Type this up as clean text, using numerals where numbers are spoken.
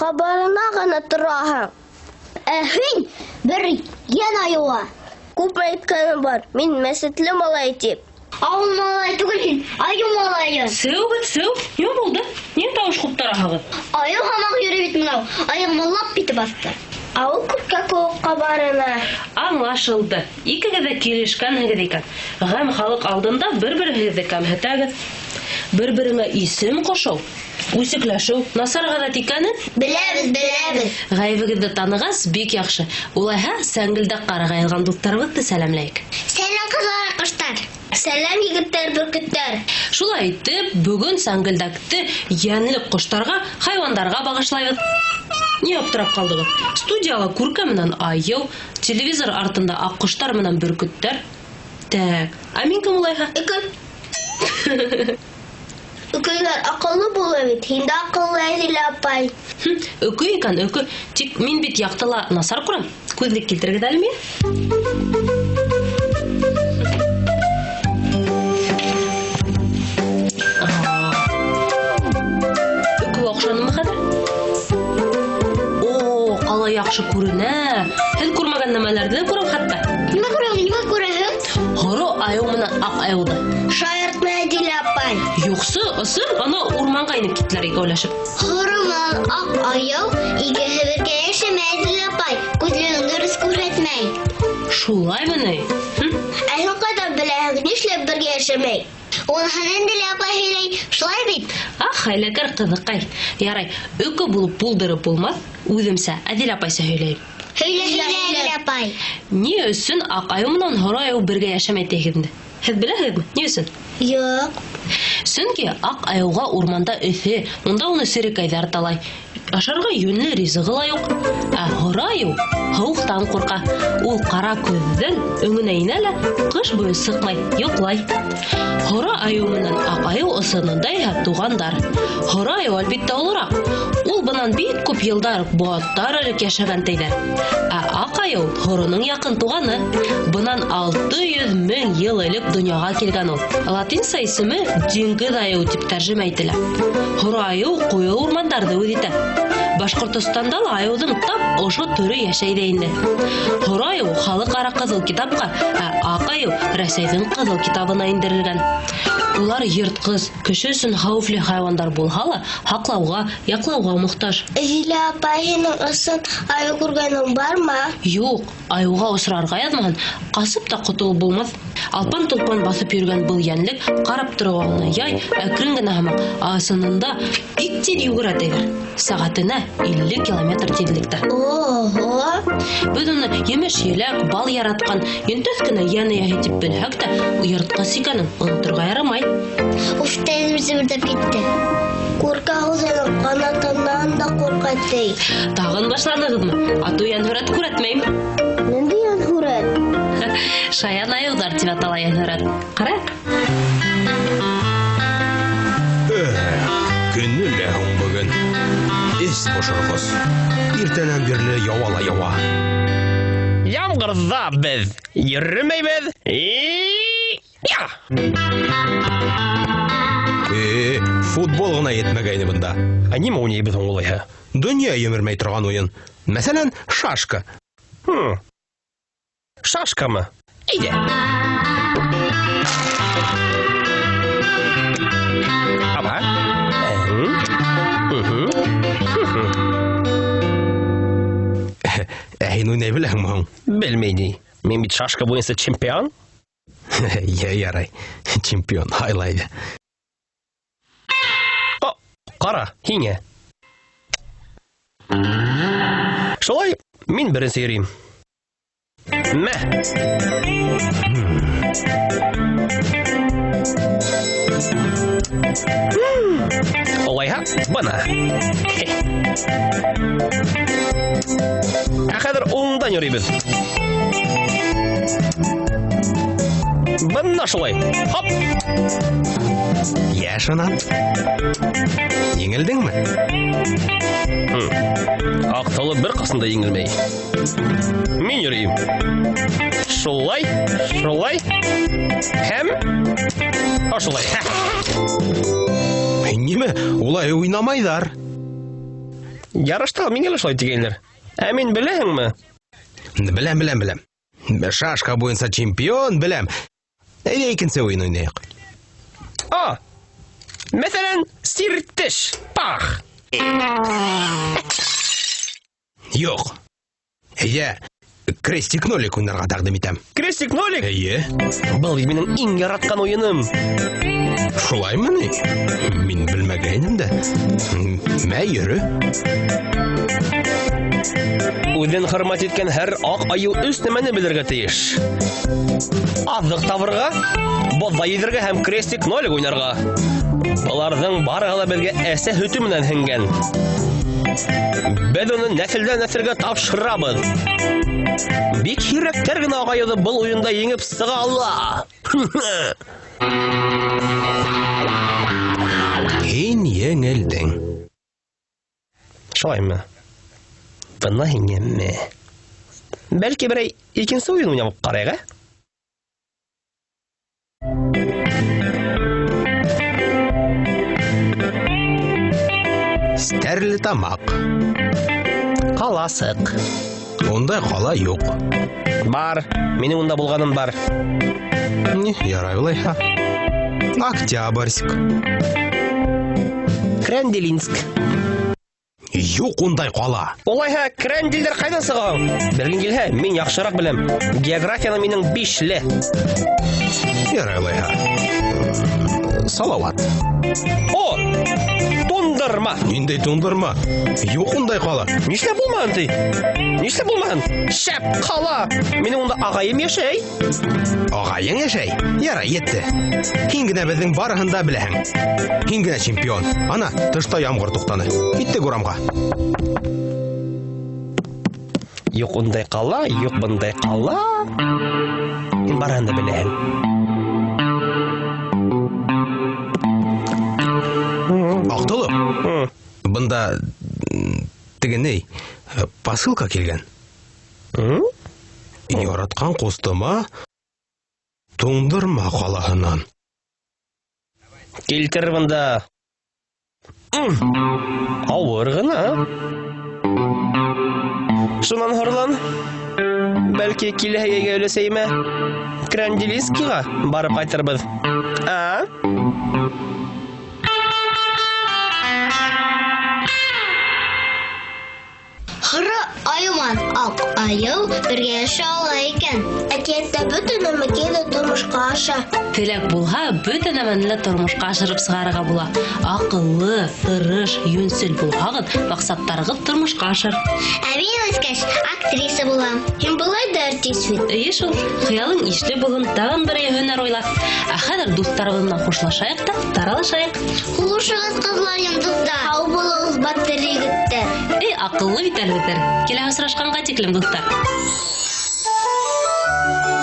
ҡабарына ғына тораһың. Ә һин бер йән айыуы. Күп әйткәнем бар, мин мәсетле малай тип. Ауыл малайы түгел һин, айыу малайы. Сеү бит, сеү. Нимә булды? Ниңә тауыш ҡуптараһығыҙ? Айыу һымаҡ йөрөй бит мынау. Аяғыма лап итеп баҫты. Ауыл күпкә кеүек ҡабарына. Аңлашылды. Икегеҙ ҙә килешкәнһегеҙ икән. Ғәм халыҡ алдында бер-берегеҙҙе кәмһетәгеҙ. Бер-береңә исем ҡушыу, үсекләшеү насар ғәҙәт икәнен Беләбеҙ, беләбеҙ. Ғәйебегеҙҙе танығас, бик яҡшы. Улайһа, сәңгелдәк ҡарағайылған дуҫтарыбыҙҙы сәләмләйек. Сәләм, ҡыҙҙар, ҡоштар. Сәләм, егеттәр, бөркөттәр. Шулай итеп, бөгөн сәңгелдәкте йәнле ҡоштарға, хайуандарға бағышлайбыҙ. Ни аптырап ҡалдығыҙ? Студияла күркә менән айыу, телевизор артында аҡ ҡоштар менән бөркөттәр. Так, ә мин кем улайһа? Өкө. Өкөләр аҡыллы була бит. Һин дә аҡыллы, Әҙилә апай. Өкө икән, өкө. Тик мин бит яҡтыла насар күрәм. Күҙлек килтерегеҙ әле миңә. Өкөгә оҡшанымы хәҙер? О, ҡалай яҡшы күренә. Һеҙ күрмәгән нәмәләрҙе лә күрәм хатта. Нимә күрәһең, нимә күрәһең? Һоро айыу менән аҡ айыуҙы. Шаяртма, Әҙилә апай. Юҡсы, ысын, ана урманға инеп киттеләр икәүләшеп. Һоро менән аҡ айыу икеһе бергә йәшәмәй, Әҙилә апай. Күҙлегең дөрөҫ күрһәтмәй. Шулаймы ни? Ә һин ҡайҙан беләһең, нишләп бергә йәшәмәй? Уныһын Әҙилә апай һөйләй, шулай бит? Ах, хәйләкәр ҡыҙыҡай. Ярай, өкө булып булдырып булмаҫ, үҙемсә, Әҙилә апайса һөйләйем. Һөйлә, һөйлә, Әҙилә апай. Ни өсөн аҡ айыу менән һоро айыу бергә йәшәмәй тиһегеҙ инде? Һеҙ беләһегеҙме? Ни өсөн? Юҡ. Сөнки аҡ айыуға урманда эҫе, унда уны серәкәйҙәр талай. Ашарға йүнле ризығы ла юҡ. Ә һоро айыу һыуыҡтан ҡурҡа. Ул ҡара көҙҙән өңөнә инә лә ҡыш буйы сыҡмай, йоҡлай. Һоро айыу менән аҡ айыу ысынында иһә туғандар. Һоро айыу әлбиттә олораҡ. Ул бынан бик күп йылдар быуаттар элек йәшәгән тейҙәр. Ә аҡ айыу һороноң яҡын туғаны. Бынан 600 мең йыл элек донъяға килгән ул. Латинса исеме диңгеҙ айыуы тип тәржемә ителә. Һоро айыу ҡуйы урмандарҙы үҙ итә. Башҡортостанда ла айыуҙың тап ошо төрө йәшәй ҙә инде. Һоро айыу халыҡ-ара ҡыҙыл китапҡа, ә аҡ айыу Рәсәйҙең ҡыҙыл китабына индерелгән. Улар йыртҡыс, кеше өсөн хәүефле хайуандар булһа ла, һаҡлауға, яҡлауға мохтаж. Әҙилә апай, һинең ысын айыу күргәнең бармы? Юҡ, айыуға осрарға яҙмаһын, ҡасып та ҡотолоп булмаҫ. Алпан-толпан баҫып йөрөгән был йәнлек ҡарап тороуға ғына яй, әкрен генә һымаҡ, ә ысынында бик тиҙ йүгерә тейҙәр. Сәғәтенә 50 километр тиҙлектә. Ого! Беҙ уны емеш-еләк, бал яратҡан, йөнтәҫ кенә йән эйәһе тип белһәк тә, йыртҡыс икәнен оноторға ярамай. Уф, тәнем семерҙәп китте. Күркә үҙенең ҡанатынан да ҡурҡа ти. Тағын башланығыҙмы? Атыу йәнһүрәт күрәтмәйем. Ниндәй йәнһүрәт? Шаян айыуҙар тип атала йәнһүрәт. Ҡарайыҡ. Көнө лә һуң бөгөн. Эс бошорғос. Иртәнән бирле яуа ла яуа. Ямғырҙа беҙ йөрөмәйбеҙ. Я! Футбол ғына етмәгәйне бында. Ә нимә уйнайбыҙ һуң улайһа? Донъя емермәй торған уйын. Мәҫәлән, шашка. Шашкамы? Әйҙә. Аба. Ә һин уйнай беләһеңме һуң? Белмәй ни. Мин бит шашка буйынса чемпион. Йә, ярай. Чемпион, һайла әйҙә. О, ҡара, һиңә. Шулай, мин беренсе йөрөйөм. Мә. Улайһа, бына. Ә хәҙер уңдан йөрөйбөҙ. Бына шулай. Хоп. Йә, шунан. Еңелдеңме? Аҡталып бер ҡасан да еңелмәй. Мин йөрөйөм. Шулай, шулай һәм ошолай. Нимә? Улай уйнамайҙар. Ярышта миңә лә шулай тигәнләр. Ә мин беләһеңме? Беләм, беләм, беләм. Шашка буйынса чемпион, беләм. Әйдә икенсе уен уйныйык. А! Мәсәлән, сиртеш. Пах! Юк. Әйдә, крестик нолик уйнарга тәкъдим итәм. Крестик нолик? Әйе. Был минең иң яраткан уеным. Шулаймыни? Мин белмәгәйнем дә. Мә, йөре. Үҙен хөрмәт иткән һәр ак аю өс нәмәне белергә тейеш. Аҙыҡ табырға, боҙҙа йөҙөргә һәм крестик нолик уйнарға. Быларҙың барыһы ла беҙгә әсә һөтө менән һеңгән. Беҙ уны нәҫелдән нәҫелгә тапшырабыҙ. Бик һирәктәр генә ак аюҙы был уйында еңеп сыға ала. Һин еңелдең. Шулаймы? Бына һиңәме? Бәлки берәй икенсе уйын уйнап ҡарайыҡ, ә? Стәрлетамаҡ. Ҡаласыҡ. Ундай ҡала юҡ. Бар, минең унда булғаным бар. Ни, ярай улайһа. Октябрьск. Крәнделинск. Юҡ ундай ҡала. Улайһа, крәндилдәр ҡайҙан сыға һуң? Белгең килһә, мин яҡшыраҡ беләм. Географияны минең бишле. Ярай улайһа. Салауат. О! Тундырма. Ниндәй тундырма? Юҡ ундай ҡала. Нишләп булмаһын ти? Нишләп булмаһын? Шәп ҡала. Минең унда ағайым йәшәй. Ағайың йәшәй? Ярай, етте. Һин генә беҙҙең барыһын да беләһең. Һин генә чемпион. Ана, тышта ямғыр туҡтаны. Киттек урамға. Юҡ ундай ҡала, юҡ бындай ҡала. Һин барыһын да беләһең. Аҡтолоп, бында теге ни, посылка килгән. Яратҡан ҡустыма Туңдырма ҡалаһынан. Килтер бында. Ауыр ғына. Шунан һорлан. Бәлки киләһе йәйгә өләсәйемә Крәнделинскиға барып ҡайтырбыҙ. А? Һоро айыу менән аҡ айыу бергә йәшәй ала икән. Әкиәттә бөтә нәмәкәй ҙә тормошҡа аша. Теләк булһа, бөтә нәмәне лә тормошҡа ашырып сығарырға була. Аҡыллы, тырыш, йүнсел булһағыҙ, маҡсаттарығыҙ тормошҡа ашыр. Ә мин үҫкәс актриса булам. Һин былай да артист бит. Эйе шул, хыялың ишле булһын, тағын берәй һөнәр уйла. Ә хәҙер дуҫтарыбыҙ менән хушлашайыҡ та таралышайыҡ. Хушығыҙ, ҡыҙлар, йондоҙҙар. Һау булығыҙ, батыр егеттәр. Эй, аҡыллы бит әлбиттә. Килә осрашҡанға тиклем, дуҫтар. Thank you.